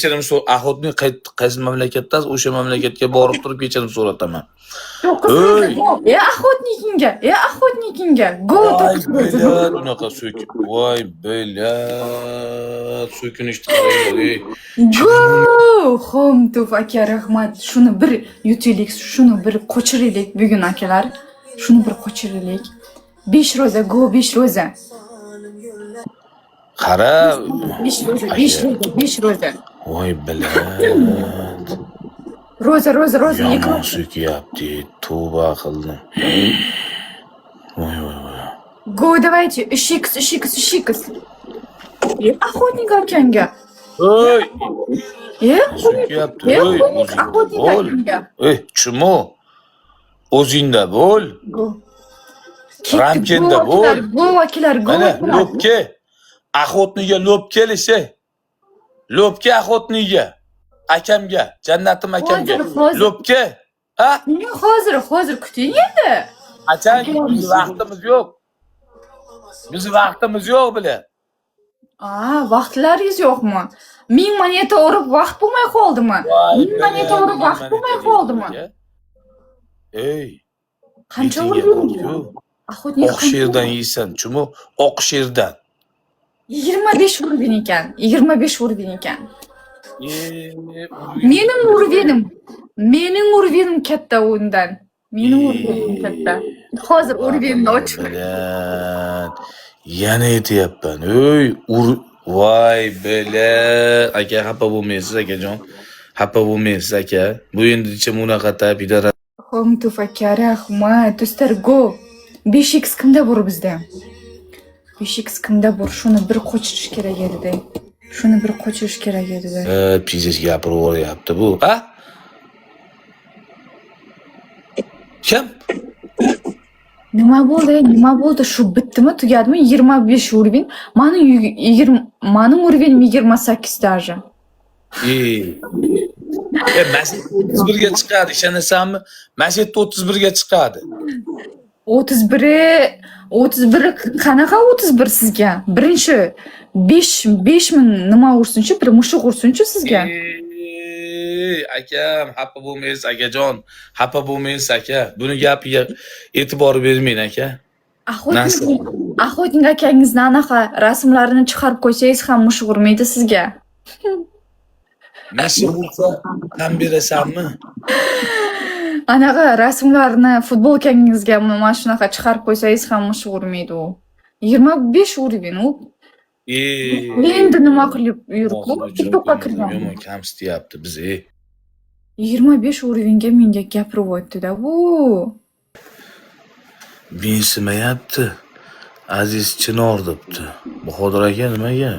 Kechirim so'ra, охотник qaysi mamlakatda, o'sha mamlakatga borib turib kechirim so'rataman. 9 Ey! ro'za, go. E, охотник ingga, e, охотник ingga. Go, Voy 9 ro'za. Блядь, unaqa so'k. Voy блядь, so'kinishni qaranglar, ey. Go! Xomtov aka, rahmat. Shuni bir yutaylik, shuni bir qochiraylik bugun, akalar. Shuni bir qochiraylik. 5 ro'za, go, 5 ro'za. Qara. 5 ro'za, 5 ro'za, 5 ro'za. Voy блядь. Ro'za, ro'za, ro'za. Yomon 2 ro'za. so'kyapti, tavba qildim. Voy, voy, voy. Go, давайте, 3x, 3x, 3x. E, охотник akanga. Ey, E, so'kyapti, e, ey, охотник, o'zingda охотник bo'l. akanga. Ey, чмо. O'zingda bo'l. Go. Ketdi, Ramkenda go, akalar, bo'l. go, akalar, go, Mana akalar. Лёбка. Охотник ga лёб kelishi. Лёбка охотник ga. Akamga, jannatim akamga. Hozir, hozir. Лёбка. Ha? Yo'q, hozir, hozir kuting endi. Achang, bizni vaqtimiz yo'q. Bizni vaqtimiz yo'q, бля. A, vaqtlaringiz yo'qmi? 1000 moneta urib vaqt bo'lmay qoldimi? Voy, 1000 moneta urib ming vaqt bo'lmay moneta qoldimi? aka. Ey, Qancha betingga urdingiz? borku. Охотник Oq sherdan yeysan, чмо, oq sherdan. 25 уровень ekan. 25 уровень ekan. E, Mening уровень im, mening уровень im katta undan. Mening уровень im katta. Hozir уровень ni ochib. Блядь. Yana aytyapman. Ey, ur voy блядь. Aka, xafa bo'lmaysiz, akajon. Xafa bo'lmaysiz, aka. Bu endi unaqa пидора. Xomtov aka, rahmat. Do'stlar, go. 5x kimda bor bizda? 5x kimda bor? Shuni bir qochirish kerak edi-da. Shuni bir qochirish kerak edi-da. Пиздец gapirib yuboryapti bu. Ha? Kim? Nima bo'ldi? Nima bo'ldi? Shu bitdimi, tugadimi? 25 уровень. Mani 20, mani уровень im 28 даже. Ey. E, Masjid 31 ga chiqadi, ishonasanmi? Masjid 31 ga chiqadi. 31, 31 qanaqa 31 sizga? Birinchi 5 5000 nima ursinchi, bir mushuk ursinchi sizga. Ey, akam, xafa bo'lmaysiz, akajon. Xafa bo'lmaysiz, aka. Buni gapiga e'tibor bermang, aka. Охотник, охотник akangizni anaqa rasmlarini chiqarib qo'ysangiz ham mushuk urmaydi sizga. Nasib bo'lsa, tan berasanmi? Anaqa rasmlarni futbolkangizga mana shunaqa chiqarib qo'ysangiz ham mushuk urmaydi u. 25 уровень u. Ey. Endi nima qilib yuribdi? TikTokka kirgan. Yomon kamsityapti bizni. Ey. 25 уровень ga menga gapirib o'tdi-da bu. Mensimayapti. Aziz Chinor debdi. Bahodir aka, nimaga?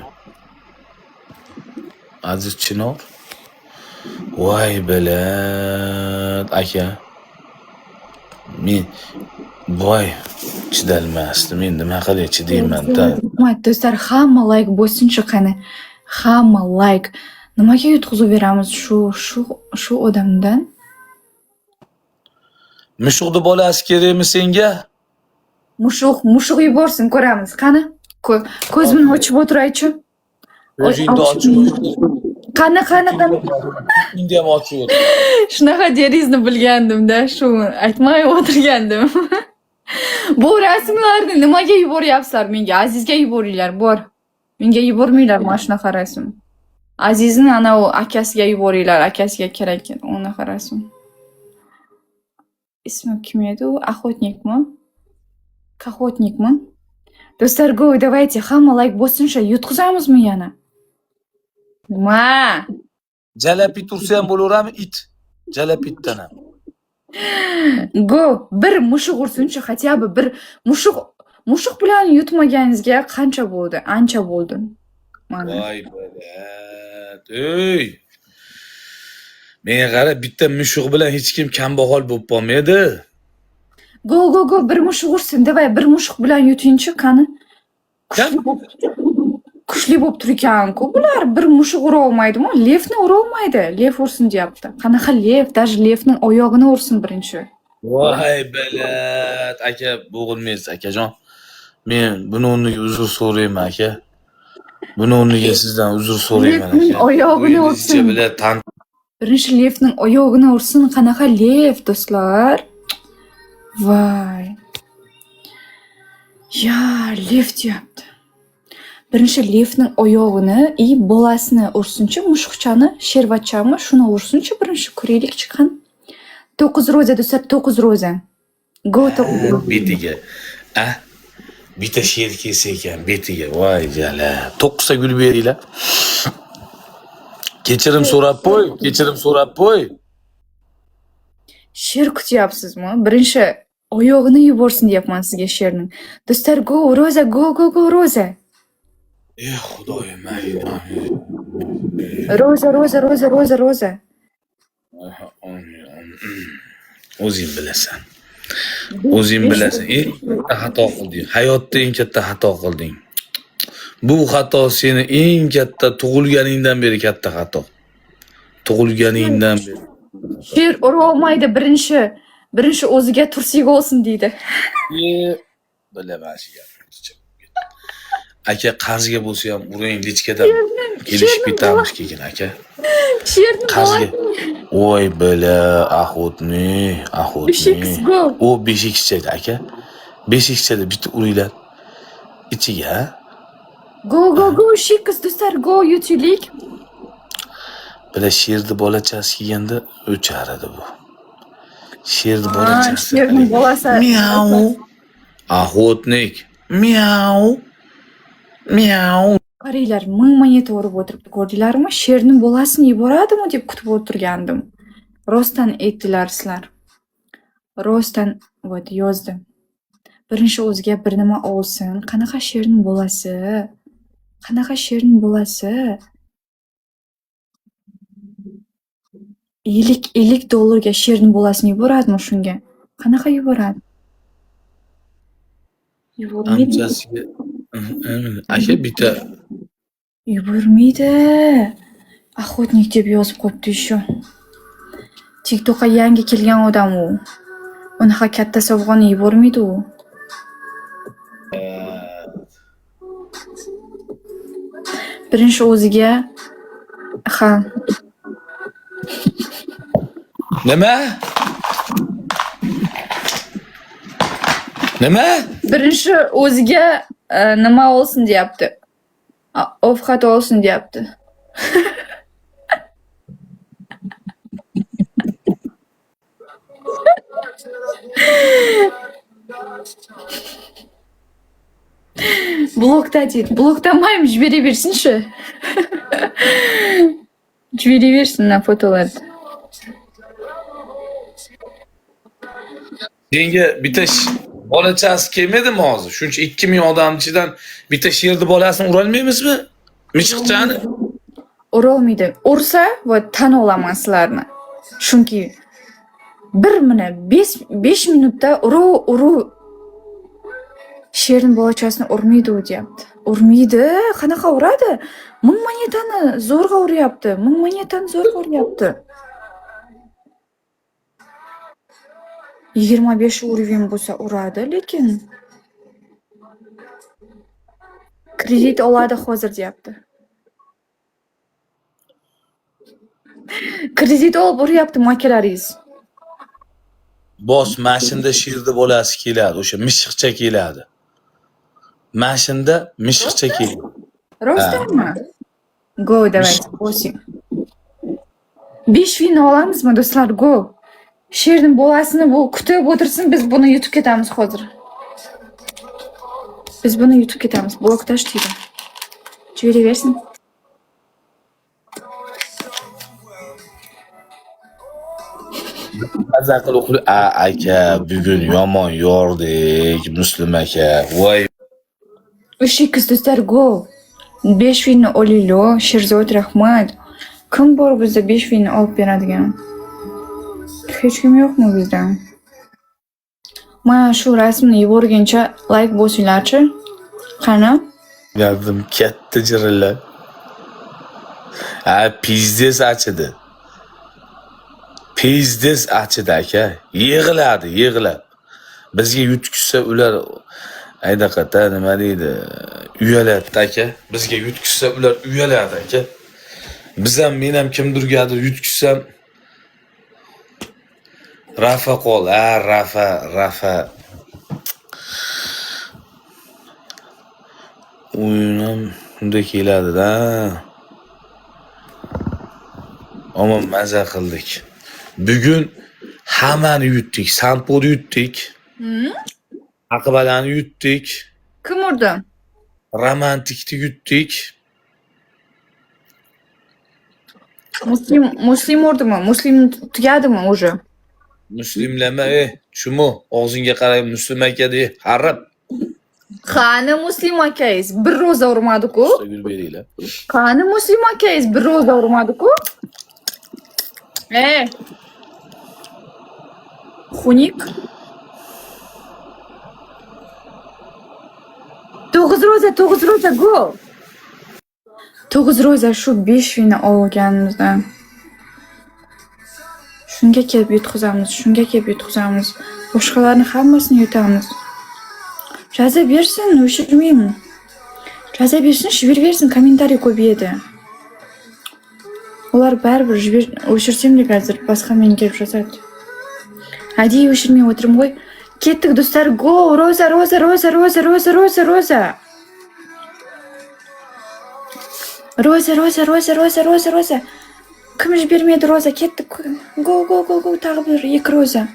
Aziz Chinor? Voy блядь, aka. Men voy chidalmasdim. Men nima qilay, chidayman-da. Rahmat, do'stlar, hamma layk bossinchi qani. Hamma layk. Nimaga yutqizib beramiz shu odamdan? Mushuqni bolasi kerakmi senga? Mushuk, mushuk yuborsin, ko'ramiz. Qani? Ko'zimni ochib o'tiraychi. Ko'zingni ochib o'tir. Qani, qani, qani. Endi ham ochib o'tir. Shunaqa deringizni bilgandim-da, shu aytmay o'tirgandim. Bu rasmlarni nimaga yuboryapsizlar menga? Azizga yuboringlar, bor. Menga yubormanglar mana shunaqa rasm. Azizni anavi akasiga yuboringlar, akasiga kerak unaqa rasm. Ismi kim edi u? Охотник mi? Охотник mi? Do'stlar, go, давайте, hamma layk bossinchi, yutqizamizmi yana? Nima? Jalapit ursa ham bo'laveradimi it? Jalapitdan ham. Go, bir mushuk ursinchi, хотя бы bir mushuk. Mushuk bilan yutmaganingizga qancha bo'ldi? Ancha bo'ldi. Mana. Voy блядь. Ey. Menga qara, bitta mushuq bilan hech kim kambag'al bo'lib qolmaydi. Go, go, go, bir mushuk ursin. Давай, bir mushuk bilan yutingchi, qani. Kim? Kuchli bo'lib turgan-ku bular. Bir mushuk ura olmaydimi? Лев ni ura olmaydi. Лев ursin deyapti. Qanaqa лев? Даже лев ning oyog'ini ursin birinchi. Voy блядь, aka, bo'g'ilmaysiz, akajon. Men buni o'rniga uzr so'rayman, aka. Buni o'rniga sizdan uzr so'rayman Levning aka. oyog'ini Bu endi ursin. izcha bilan tan Birinchi levning oyog'ini ursin. Qanaqa lev, do'stlar? Voy. Ya, lev deyapti. Birinchi levning oyog'ini и bolasini ursinchi, mushuqchani, shervachami, shuni ursinchi birinchi ko'raylikchi qani. 9 roza do'stlar, 9 roza. Go 9 roza. Betiga. A? Bitta she'r kelsa ekan betiga. Voy jala. To'qqizta gul beringlar. Kechirim so'rab qo'y, kechirim so'rab qo'y. She'r kutyapsizmi? Birinchi oyog'ini yuborsin deyapman sizga sherning. Do'stlar, go roza, go go go roza. Ey xudoyim, ay. Roza, roza, roza, roza, roza. O'zing bilasan. O'zing bilasan. Eng katta xato qilding. Hayotda eng katta xato qilding. Bu xato seni eng katta tug'ilganingdan beri katta xato. Tug'ilganingdan beri. Sher ura olmaydi birinchi. Birinchi o'ziga tursik olsin deydi. Bilaman shu gapni. Aka qarzga bo'lsa ham uring личка dan kelishib ketamiz keyin aka. Sherni Qarzga. bolasi. Voy бля, охотный, охотный. 5x go. O 5x chaydi aka. 5x chaydi bitta uringlar. Ichiga. Go go go 3x do'stlar, go yutaylik. Бля sherni bolachasi kelganda o'char edi bu. Sherni bolachasi. Sherning bolasi. Miau. Охотник. Miau. Miau. Qaranglar, 1000 moneta urib o'tiribdi, ko'rdinglarmi? Sherning bolasini yuboradimi deb kutib o'tirgandim. Rostdan aytdilar sizlar. Rostdan вот yozdi. Birinchi o'ziga bir nima olsin. Qanaqa sherning bolasi? Qanaqa sherning bolasi? 50 dollarga sherning bolasini yuboradimi shunga? Qanaqa yuboradi? Yubormaydi. Amchasiga aka bitta Yubormaydi. Охотник deb yozib qo'yibdi еще. TikTokka yangi kelgan odam u. Unaqa katta sovg'ani yubormaydi u. Birinchi o'ziga ha. Nima? Nima? Birinchi o'ziga nima olsin deyapti. Ovqat olsin deyapti. Blokda deydi. Bloklamayman, jibera bersinchi. Jibera bersin na fotolarni. Senga bitta bolachasi kelmadimi hozir? Shuncha 2000 odam ichidan bitta sherni bolasini urolmaymizmi? Mishiqchani? Urolmaydi. Ursa, va tan olaman sizlarni. Chunki bir mana 5 minutda uru sherning bolachasini urmaydi u deyapti. Urmaydi, qanaqa uradi? 1000 monetani zo'rg'a uryapti. 1000 monetani zo'rg'a uryapti. 25 уровень bo'lsa uradi, lekin kredit oladi hozir deyapti. Kredit olib uryapti makalaringiz. Bos, mashinda sherni bolasi keladi, o'sha mishiqcha keladi. Mashinda mishiqcha keladi. Rostdanmi? Go, давай, bosing. 5 win olamizmi do'stlar? Go. Sherning bolasini bu kutib o'tirsin, biz buni yutib ketamiz hozir. Biz buni yutib ketamiz. Blokdash deydi. Jiberaversin. Maza qilib uxla. A, aka, bugun yomon yordik, Muslim aka. Voy. 3x do'stlar, go. 5 winni olinglar. Sherzod rahmat. Kim bor bizda 5 winni olib beradigan? Hech kim yo'qmi bizda? Mana shu rasmni yuborguncha like bosinglarchi. Qani? Yardım katta jirillar. Ha, pizdes achidi. Pizdes achidi aka. Yig'iladi, yig'iladi. Bizga yutkizsa ular Aydaqata nima deydi? Uyaladi aka. Bizga yutkizsa ular uyaladi aka. Biz ham, men ham kimdirgadir yutkizsam, Rafa qol, ha, Rafa, Rafa. O'yin ham unda keladi-da. Ammo maza qildik. Bugun hammani yutdik. Samponi yutdik. Aqbalani yutdik. Kim urdi? Romantikni yutdik. Muslim, Muslim urdimi? Muslim tugadimi уже? Muslimlama, ey, чмо, og'zingga qarab Muslim aka de, harib. Qani Muslim akangiz? Bir ro'za urmadi-ku. Yurib beringlar. Qani Muslim akangiz? Bir ro'za urmadi-ku. E. Xunik. 9 ro'za, 9 ro'za, go. 9 ro'za shu 5 mingni olganimizda. Shunga kelib yutqizamiz, shunga kelib yutqizamiz. Boshqalarni hammasini yutamiz. Jaza bersin, o'shirmayman. Jaza bersin, jiberaversin, kommentariy ko'payadi. Ular baribir o'chirsam de hozir boshqa menga kelib yozadi. Әдейі өшірмей отырмын ғой. Кеттік, достар, го, роза, роза, роза, роза, роза, роза, роза. Роза, роза, роза, роза, роза, роза. Кім жібермеді роза? Кеттік. Го, го, го, го, тағы бір екі роза.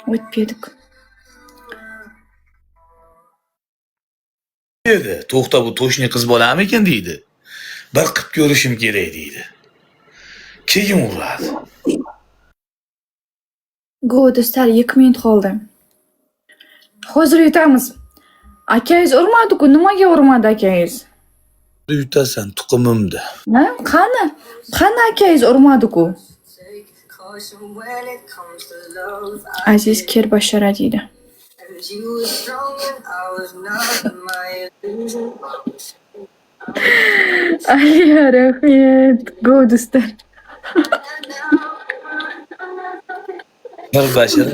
Өтпедік. Dedi. To'xta, bu to'shni qiz bolamikan deydi. Bir qilib ko'rishim kerak deydi. Keyin uradi. Go, do'stlar, 2 minut qoldi. Hozir yutamiz. Akangiz urmadi-ku, nimaga urmadi akangiz? Yutasan tuqumimda. Ha? Qani? Qani akangiz urmadi-ku? Aziz Kerbashara deydi. And you were strong and I was not my illusion. Aliya, rahmat. Go, do'stlar. Bir bashara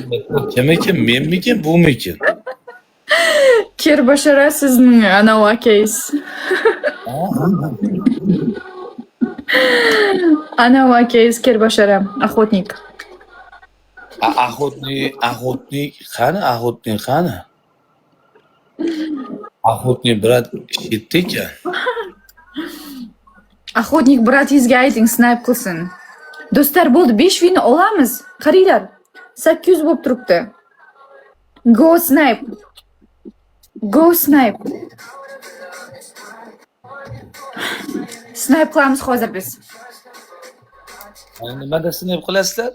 kim ekan, menmikin, bumikin? Kerbashara sizning anavi akangiz. Anavi akangiz Kerbashara, охотник. Охотник, охотник, qani, охотник qani? Охотник брат shetda ekan. Охотник брат ingizga ayting, snipe qilsin. Do'stlar, bo'ldi, 5 win olamiz. Qaranglar. 800 bo'lib turibdi. Go snipe. Go snipe. Snipe qilamiz hozir biz. Nimada snipe qilasizlar?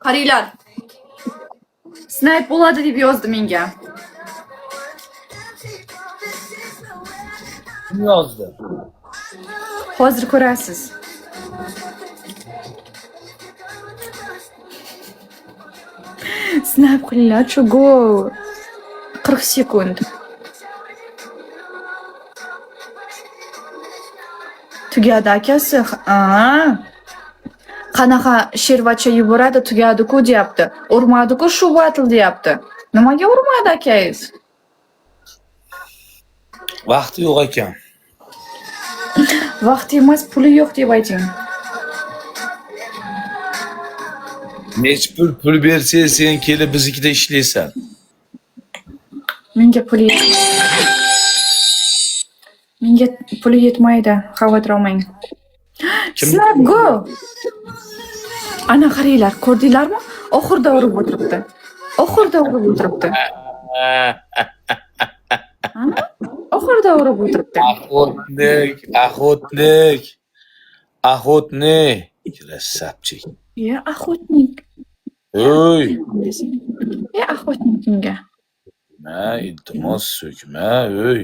Qaranglar. Snipe bo'ladi deb yozdi menga. Kim yozdi? Hozir ko'rasiz. Snipe qilinglar-chu, go. 40 sekund. Tugadi akasi. A. Qanaqa shervacha yuboradi, tugadi-ku deyapti. Urmadi-ku shu battle deyapti. Nimaga urmadi akangiz? Vaqti yo'q ekan. Vaqti emas, puli yo'q deb ayting. Nech pul pul bersangiz, sen kelib biznikida ishlaysan. Menga puli yetmaydi, xavotir olmang. Kim? Snipe go. Ana qaranglar, ko'rdinglarmi? Oxirida urib o'tiribdi. Oxirida urib o'tiribdi. Ha? Oxirida urib o'tiribdi. Охотник, охотник. Охотник. Красавчик. Ya охотник. Ey, Ya охотник unga. Ma, iltimos so'kma, ey.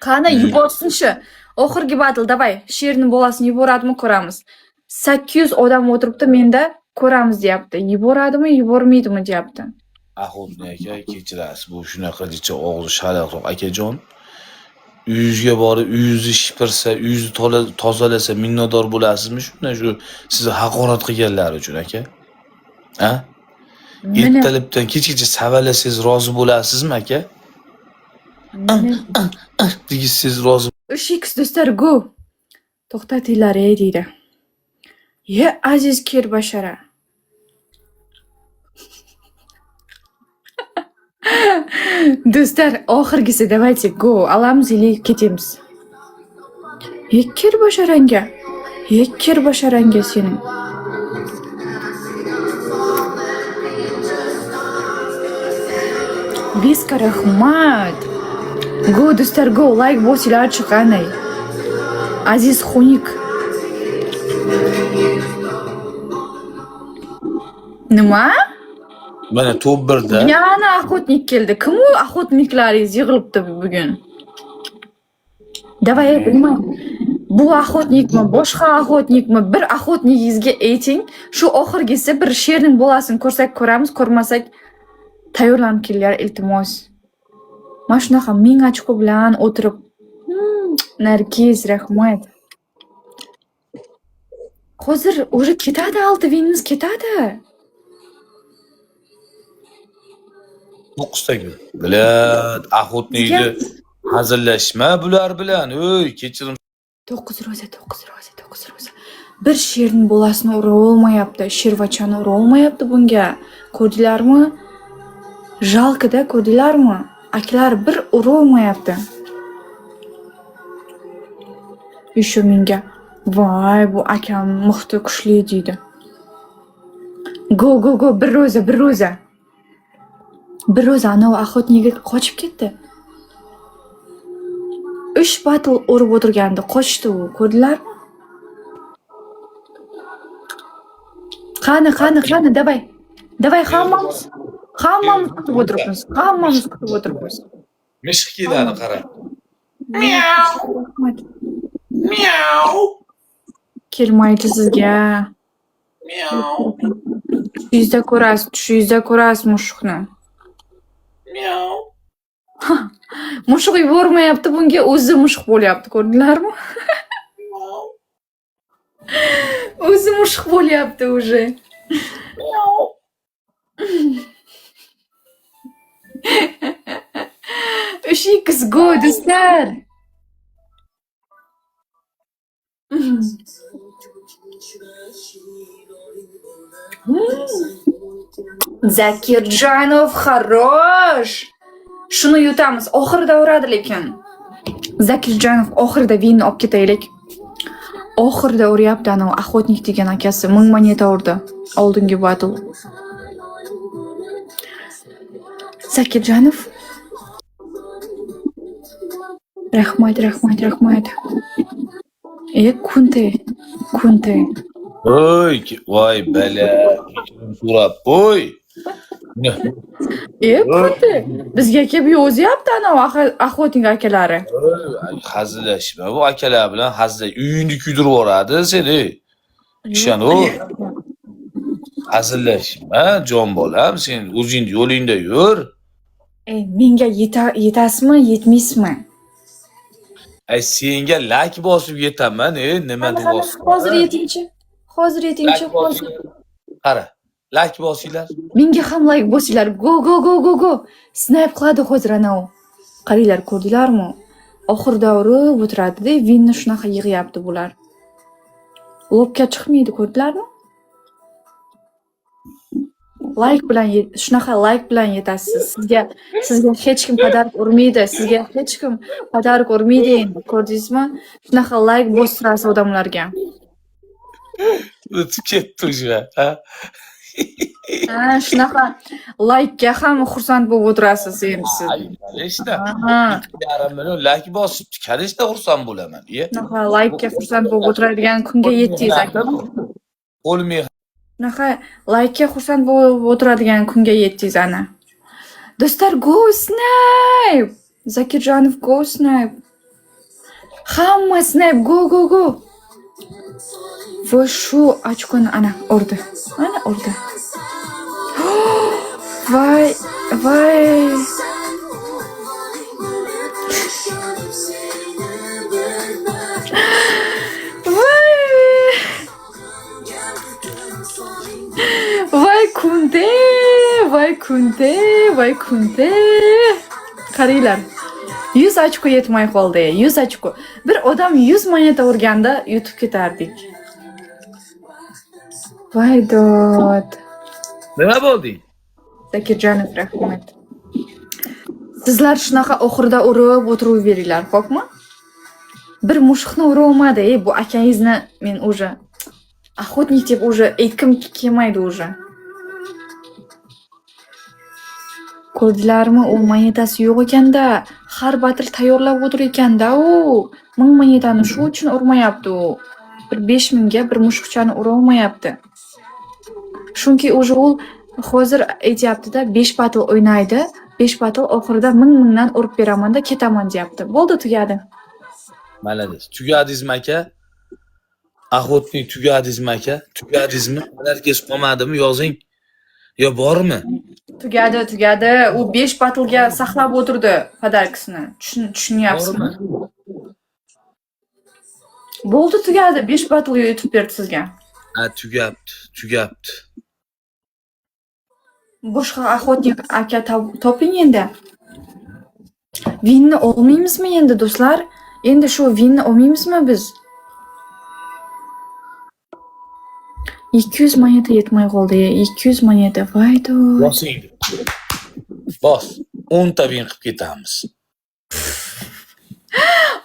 Qani yuborsinchi. Oxirgi battle, давай. Sherni bolasini yuboradimi ko'ramiz. 800 odam o'tiribdi menda, ko'ramiz deyapti. Yuboradimi, yubormaydimi deyapti. Охотник aka, kechirasiz, bu shunaqa jicha og'zi shaloqroq akajon. Uyingizga borib, uyingizni shipirsa, uyingizni tozalasa minnatdor bo'lasizmi shundan shu sizni haqorat qilganlari uchun aka? Ha? Mana Ertalabdan kechgacha savalasangiz rozi bo'lasizmi, aka? Degiz rozi 3x, do'stlar, go. To'xtatinglar, ey, deydi. Ye, Aziz Kerbashara. Do'stlar, oxirgisi, давайте go. Olamiz или ketamiz. Ye, Kerbasharanga. Ye, Kerbasharanga sening. Viska, rahmat. Go, do'stlar, go, like bosinglar chiqanay. Aziz Xunik. Nima? Mana top 1da. Yana охотник keldi. Kim u охотник laringiz yig'ilibdi bugun? Давай, nima? Bu охотник mi, boshqa охотник mi? Bir охотник ingizga ayting. Shu oxirgisi bir sherning bolasini ko'rsak ko'ramiz, ko'rmasak tayyorlanib kelinglar, iltimos. Mana shunaqa 1000 ochko bilan o'tirib. Nargiz, rahmat. Hozir уже ketadi, olti winimiz ketadi. 9 ta gul. Блядь, охотник ni hazillashma bular bilan. Ey, kechirim. 9 roza, 9 roza, 9 roza. Bir sherning bolasini ura olmayapti. Shervachani ura olmayapti bunga. Ko'rdinglarmi? Жалко -da, ko'rdinglarmi? Akalar bir ura olmayapti. Еще menga, voy, bu akam miqti kuchli deydi. Go, go, go, bir roza, bir roza. Bir roza, anavi охотник i qochib ketdi. 3 battle urib o'tirgandi, qochdi u, ko'rdinglarmi? Qani, qani, qani, давай. Давай, hammamiz, hammamiz kutib o'tiribmiz. Hammamiz kutib o'tiribmiz. Mishiq keladi, qara. Rahmat. Miau. Kelmaydi sizga. Miau. Tushingizda ko'rasiz, tushingizda ko'rasiz mushuqni. Miau. Mushuq yubormayapti, bunga o'zi mushuq bo'lyapti, ko'rdinglarmi? O'zi mushuq bo'lyapti уже. Miau. 3x go, do'stlar. Zakirjanov, хорош. Shuni yutamiz. Oxirida uradi lekin. Zakirjanov oxirida winni olib ketaylik. Oxirida uryapti anavi охотник degan akasi. 1000 moneta urdi. Oldingi battle. Zakirjanov. Rahmat, rahmat, rahmat. E, Kunte. Kunte. Voy, voy bala. Kechirim so'rab qo'y. E, Kunte. Bizga kelib yozyapti anavi охотник akalari. Voy, hazillashma bu akalar bilan, hazil uyingni kuydirib yuboradi seni. Ishon u. Hazillashma, jon bolam, sen o'zing yo'lingda yur. E, menga yetasizmi, yetmaysizmi? Ay, senga like bosib yetaman, e, nima Qani, qani, deyapsan? hozir yetingchi. Hozir yetingchi. Like Hozir. bosinglar. Qara, like bosinglar. Menga ham like bosinglar. Go, go, go, go, go. Snipe qiladi hozir anavi. Qaranglar, ko'rdinglarmi? Oxirida urib o'tiradi-da, winni shunaqa yig'yapti bular. Lobga chiqmaydi, ko'rdinglarmi? Like bilan shunaqa like bilan yetasiz. Sizga hech kim подарок urmaydi. Sizga hech kim подарок urmaydi endi, ko'rdingizmi? Shunaqa like bostirasiz odamlarga. O'tib ketdi уже, ha? Ha, shunaqa laykga ham xursand bo'lib o'tirasiz endi siz. Ay, конечно. Ha. 2,5 million layk bosibdi. Конечно, xursand bo'laman. Iye. Shunaqa laykka xursand bo'lib o'tiradigan kunga yetdingiz, aka. Qo'l mehr Shunaqa laykka xursand bo'lib o'tiradigan kunga yetdingiz ana. Do'stlar, go snipe! Zakirjanov, go snipe. Hamma snipe, go, go, go. Voy, shu ochkoni ana urdi. Ana urdi. Voy, voy. Voy. Voy, Kunde. Voy kunte, voy kunte. Qaranglar. 100 ochko yetmay qoldi. 100 ochko. Bir odam 100 moneta urganda yutib ketardik. Voy dod. Nima bo'lding? Zakirjonov, rahmat. Sizlar shunaqa oxirida urib o'tiraveringlar, xo'pmi? Bir mushuqni ura olmadi, ey, bu akangizni men уже охотник deb уже aytgim kelmaydi уже. Ko'rdilarmi, u monetasi yo'q ekanda, har battle tayyorlab o'tir ekanda u. 1000 monetani shu uchun urmayapti u. Bir 5000 ga bir mushuqchani ura olmayapti. Chunki уже u hozir aytyapti-da, 5 battle o'ynaydi. 5 battle oxirida 1000 mingdan urib beraman-da, ketaman deyapti. Bo'ldi, tugadi. Молодец. Tugadingizmi, aka? Охотник tugadingizmi, aka? Tugadingizmi? Herkes qolmadimi? Yozing. Yo bormi? Tugadi, tugadi. U 5 battlega saqlab o'tirdi подарка sini. Tushunyapsizmi? Bormi? Bo'ldi, tugadi. 5 battle yutib berdi sizga. Ha, tugabdi, tugabdi. Boshqa охотник aka toping endi. Winni olmaymizmi endi, do'stlar? Endi shu winni olmaymizmi biz? 200 moneta yetmay qoldi. 200 moneta. Voy dod. Bosing. Bos. 10 ta win qilib ketamiz.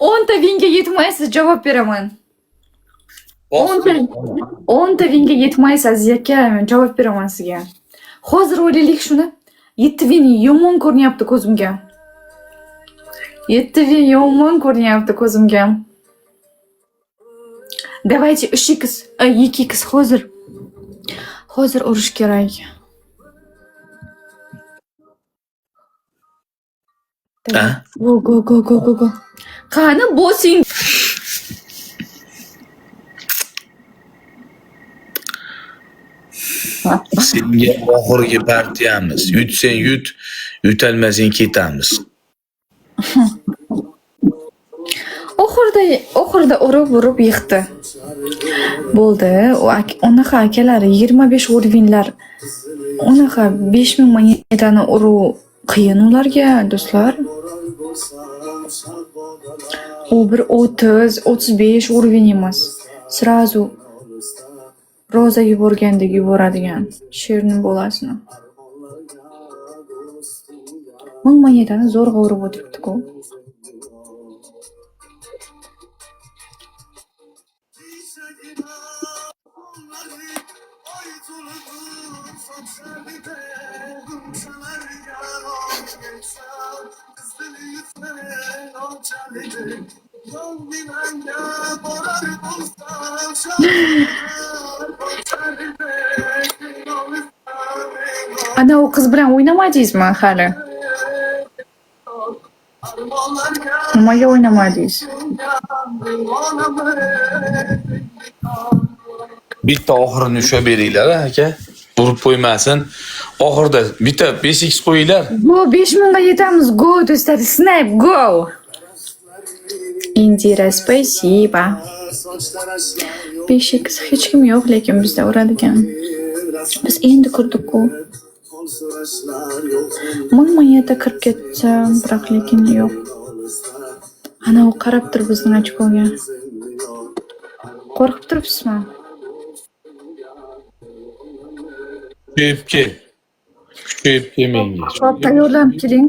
10 ta winga yetmaysiz, javob beraman. Bos. 10 ta winga yetmaysiz, Aziz aka, men javob beraman sizga. Hozir o'ylaylik shuni. 7 win yomon ko'rinyapti ko'zimga. 7 win yomon ko'rinyapti ko'zimga. Давайте 3x, 2x hozir. Hozir urish kerak. Ha? Go go go go go go. Qani bosing. Senga oxirgi partiyamiz. Yutsang yut, yutolmasang ketamiz. Oxirida urib-urib yiqdi. Bo'ldi. U unaqa akalar 25 уровеньlar, unaqa 5000 monetani uruv qiyin ularga, do'stlar. U bir 30, 35 уровень emas. Сразу roza yuborgandek yuboradigan sherning bolasini. 1000 monetani zo'rg'a urib o'tiribdi-ku. Ana u qiz bilan o'ynamadingizmi hali? Nimaga o'ynamadingiz? Bitta oxirini ushlab beringlar, aka. Urib qo'ymasin. Oxirida bitta 5x qo'yinglar. Go, 5000 ga yetamiz. Go, do'stlar, snipe, go. Indira, спасибо. 5x hech kim yo'q, lekin bizda uradigan. Biz endi kirdik-ku. 1000 moneta kirib ketsa, biroq lekin yo'q. Ana u qarab tur bizning ochkoga. Qo'rqib turibsizmi? Kuchayib kel. Kuchayib kel menga. Xo'p, tayyorlanib keling.